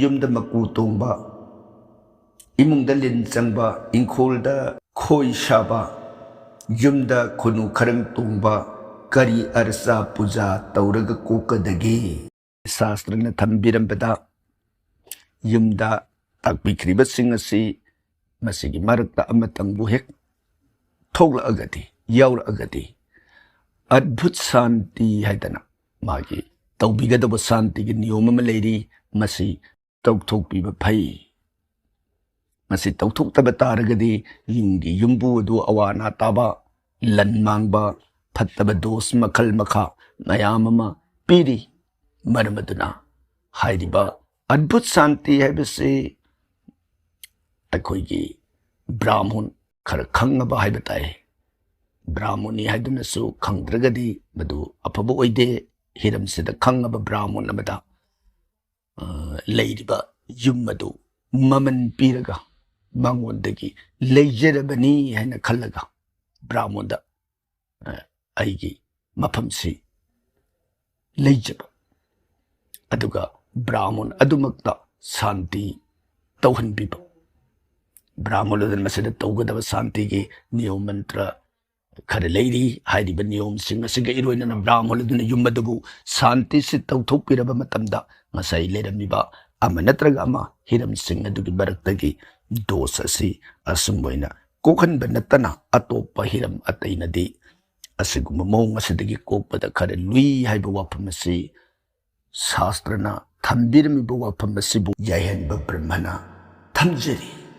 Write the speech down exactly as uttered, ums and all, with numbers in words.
ꯌꯨꯝꯗ ꯃꯀꯨ ꯇꯣꯡꯕ, ꯏꯃꯨꯡꯗ ꯂꯤꯟ ꯆꯪꯕ, ꯏꯪꯈꯣꯜꯗ ꯈꯣꯏ ꯁꯥꯕ, ꯌꯨꯝꯗ ꯈꯨꯅꯨ ꯈꯔꯪ ꯇꯣꯡꯕ, ꯀꯔꯤ ꯑꯔꯆꯥ ꯄꯨꯖꯥ ꯇꯧꯔꯒ ꯀꯣꯛꯀꯗꯒꯦ? ꯁꯥꯁꯇ꯭ꯔꯅ ꯊꯝꯕꯤꯔꯝꯕꯗ ꯌꯨꯝꯗ ꯇꯥꯛꯄꯤꯈ꯭ꯔꯤꯕꯁꯤꯡ ꯑꯁꯤ ꯃꯁꯤꯒꯤ ꯃꯔꯛꯇ ꯑꯃꯇꯪꯕꯨ ꯍꯦꯛ ꯊꯣꯛꯂꯛꯑꯒꯗꯤ, ꯌꯥꯎꯔꯛꯑꯒꯗꯤ, ꯑꯠꯚꯨꯠ ꯁꯥꯟꯇꯤ ꯍꯥꯏꯗꯅ ꯃꯥꯒꯤ ꯇꯧꯕꯤꯒꯗꯕ ꯁꯥꯟꯇꯤꯒꯤ ꯅꯤꯌꯣꯝ ꯑꯃ ꯂꯩꯔꯤ꯫ ꯃꯁꯤ ꯇꯧꯊꯣꯛꯄꯤꯕ ꯐꯩ꯫ ꯃꯁꯤ ꯇꯧꯊꯣꯛꯇꯕ ꯇꯥꯔꯒꯗꯤ ꯌꯨꯝꯒꯤ ꯌꯨꯝꯕꯨ ꯑꯗꯨ ꯑꯋꯥ ꯑꯅꯥ ꯇꯥꯕ, ꯂꯟ ꯃꯥꯡꯕ, ꯐꯠꯇꯕ ꯗꯣꯁ ꯃꯈꯜ ꯃꯈꯥ ꯃꯌꯥꯝ ꯑꯃ ꯄꯤꯔꯤ꯫ ꯃꯔꯝ ꯑꯗꯨꯅ ꯍꯥꯏꯔꯤꯕ ꯑꯠꯚꯨꯠ ꯁꯥꯟꯇꯤ ꯍꯥꯏꯕꯁꯤ ꯑꯩꯈꯣꯏꯒꯤ ꯕ꯭ꯔꯥꯍꯃꯨꯟ ꯈꯔ ꯈꯪꯉꯕ ꯍꯥꯏꯕ ꯇꯥꯏ꯫ ꯕ꯭ꯔꯥꯍꯃꯨꯟꯅꯤ ꯍꯥꯏꯗꯨꯅꯁꯨ ꯈꯪꯗ꯭ꯔꯒꯗꯤ ꯃꯗꯨ ꯑꯐꯕ ꯑꯣꯏꯗꯦ꯫ ꯍꯤꯔꯝꯁꯤꯗ ꯈꯪꯉꯕ ꯕ꯭ꯔꯥꯍꯃꯨꯟ ꯑꯃꯗ, ꯑ, ꯂꯩꯔꯤꯕ ꯌꯨꯝ ꯑꯗꯨ ꯃꯃꯜ ꯄꯤꯔꯒ ꯃꯉꯣꯟꯗꯒꯤ ꯂꯩꯖꯔꯕꯅꯤ ꯍꯥꯏꯅ ꯈꯜꯂꯒ ꯕ꯭ꯔꯥꯍꯃꯨꯟꯗ, ꯑ, ꯑꯩꯒꯤ ꯃꯐꯝꯁꯤ ꯂꯩꯖꯕ, ꯑꯗꯨꯒ ꯕ꯭ꯔꯥꯍꯃꯨꯟ ꯑꯗꯨꯃꯛꯇ ꯁꯥꯟꯇꯤ ꯇꯧꯍꯟꯕꯤꯕ꯫ ꯕ꯭ꯔꯥꯍꯃꯨꯟ ꯑꯗꯨꯅ ꯃꯁꯤꯗ ꯇꯧꯒꯗꯕ ꯁꯥꯟꯇꯤꯒꯤ ꯅꯤꯌꯣꯝ ꯃꯟꯇ꯭ꯔ ꯈꯔ ꯂꯩꯔꯤ꯫ ꯍꯥꯏꯔꯤꯕ ꯅꯤꯌꯣꯝꯁꯤꯡ ꯑꯁꯤꯒ ꯏꯔꯣꯏꯅꯅ ꯕ꯭ꯔꯥꯍꯃꯨꯟ ꯑꯗꯨꯅ ꯌꯨꯝ ꯑꯗꯨꯕꯨ ꯁꯥꯟꯇꯤꯁꯤ ꯇꯧꯊꯣꯛꯄꯤꯔꯕ ꯃꯇꯝꯗ ꯉꯁꯥꯏ ꯂꯩꯔꯝꯃꯤꯕ ꯑꯃ ꯅꯠꯇ꯭ꯔꯒ ꯑꯃ ꯍꯤꯔꯝꯁꯤꯡ ꯑꯗꯨꯒꯤ ꯃꯔꯛꯇꯒꯤ ꯗꯣꯁ ꯑꯁꯤ ꯑꯁꯨꯝ ꯑꯣꯏꯅ ꯀꯣꯛꯍꯟꯕ ꯅꯠꯇꯅ ꯑꯇꯣꯞꯄ ꯍꯤꯔꯝ ꯑꯇꯩꯅꯗꯤ ꯑꯁꯤꯒꯨꯝꯕ ꯃꯑꯣꯡ ꯑꯁꯤꯗꯒꯤ ꯀꯣꯛꯄꯗ ꯈꯔ ꯂꯨꯏ ꯍꯥꯏꯕ ꯋꯥꯐꯝ ꯑꯁꯤ ꯁꯥꯁꯇ꯭ꯔꯅ ꯊꯝꯕꯤꯔꯝꯃꯤꯕ ꯋꯥꯐꯝ ꯑꯁꯤꯕꯨ ꯌꯥꯏꯍꯟꯕ ꯕ꯭ꯔꯍꯃꯅ ꯊꯝꯖꯔꯤ꯫